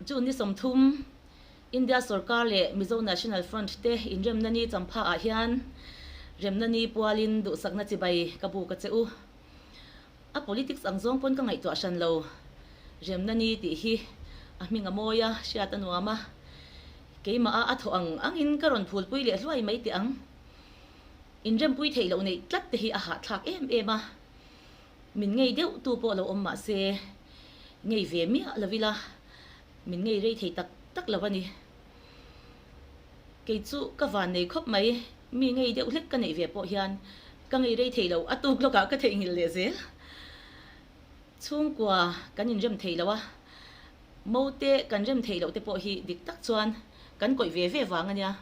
June ni 30, India sorkar leh Mizo National Front te inremna ni champha ah hian remna ni pualin duhsakna chibai ka buk a che u. A politics ang zawng pawn ka ngaihtuah hran lo. Remna ni tih hi a hming a mawi a, hriat a nuam a. Keimah a a thawh ang angin ka rawn phulpui leh hluai mai teh ang. Inrempui theih loh neih tlat te hi a hahthlak em em a. Min ngei deuh tu pawh lo awm mah se, ngei ve miah lo ila min ngei rei thei tak tak lo a ni. Kei chu ka van nei khawp mai, mi ngei deuh hlek ka neih ve pawh hian ka ngei rei thei lo, a tuk lawkah ka theihnghilh leh zel. Chhungkua kan inrem thei lo a, mote kan rem theih loh te pawh hi dik tak chuan kan kawih ve ve vang a nia.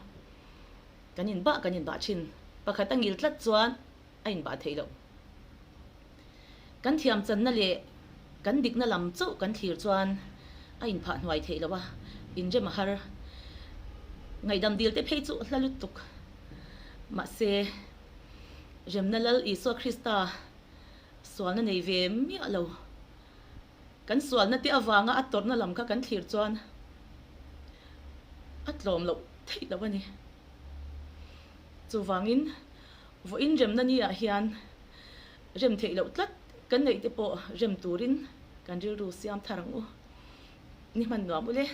Kan inbah kan inbah thin, pakhat a ngil tlat chuan a inbah theih loh. Kan thiam channa leh kan dikna lam chauh kan thlir chuan a inphah hnuai theih loh a, inrem a har. Ngaihdam dil te phei chu hla lutuk. Mahse, Remna Lal Isua Krista sualna nei ve miah lo. Kan sualna te avanga a tawrhna lam kha kan thlir chuan a tlawm loh theih loh a ni. Chuvangin, vawiin remna ni ah hian rem theih loh tlat kan neih te pawh rem turin kan rilru siam thar ang u. Ni hman nuam u le.